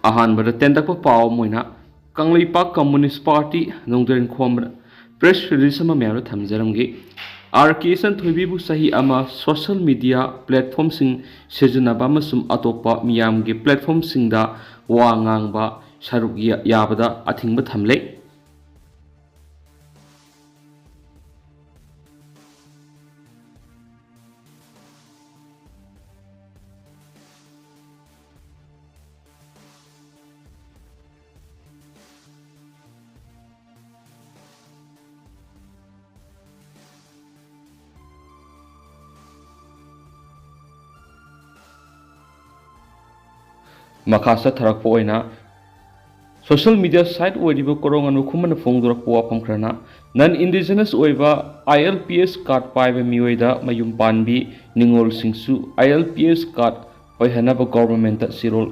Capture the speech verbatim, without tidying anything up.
ꯑꯍꯥꯟꯕꯗ ꯇꯦꯟꯇꯛꯄ ꯄꯥꯎ ꯑꯃ ꯑꯣꯏꯅ Kangleipak communist party ꯅꯣꯡꯗ꯭ꯔꯦꯟ ꯈꯣꯝꯕꯅ press release ꯑꯃ ꯃꯌꯥꯝꯗ ꯊꯝꯖꯔꯝꯒꯦ꯫ ꯑꯥꯔ ꯀꯦ ꯏꯆꯟꯊꯣꯏꯕꯤꯕꯨ ꯆꯍꯤ ꯑꯃ ꯁꯣꯁꯦꯜ ꯃꯤꯗꯤꯌꯥ ꯄ꯭ꯂꯦꯠꯐꯣꯝꯁꯤꯡ ꯁꯤꯖꯤꯟꯅꯕ ꯑꯃꯁꯨꯡ ꯑꯇꯣꯞꯄ ꯃꯤꯌꯥꯝꯒꯤ ꯄ꯭ꯂꯦꯠꯐꯣꯝꯁꯤꯡꯗ ꯋꯥ ꯉꯥꯡꯕ ꯁꯔꯨꯛ ꯌꯥ-, ꯌꯥꯕꯗ ꯑꯊꯤꯡꯕ ꯊꯝꯂꯦ꯫ ꯃꯈꯥ ꯆꯠꯊꯔꯛꯄ ꯑꯣꯏꯅ ꯁꯣꯁꯦꯜ ꯃꯤꯗꯤꯌꯥ ꯁꯥꯏꯠ ꯑꯣꯏꯔꯤꯕ ꯀꯣꯔꯣꯡ ꯑꯅꯨ ꯈꯨꯃꯟꯅ ꯐꯣꯡꯗꯣꯔꯛꯄ ꯋꯥꯐꯝ ꯈꯔꯅ, ꯅꯟ ꯏꯟꯗꯤꯖꯤꯅꯁ ꯑꯣꯏꯕ ꯑꯥꯏ ꯑꯦꯜ ꯄꯤ ꯑꯦꯁ ꯀꯥꯔꯗ ꯄꯥꯏꯕ ꯃꯤꯑꯣꯏꯗ ꯃꯌꯨꯝ ꯄꯥꯟꯕꯤ ꯅꯤꯉꯣꯜꯁꯤꯡꯁꯨ ꯑꯥꯏ ꯑꯦꯜ ꯄꯤ ꯑꯦꯁ ꯀꯥꯔꯗ ꯑꯣꯏꯍꯟꯅꯕ ꯒꯣꯚꯔꯟꯃꯦꯟꯠꯇ ꯆꯦꯔꯣꯜ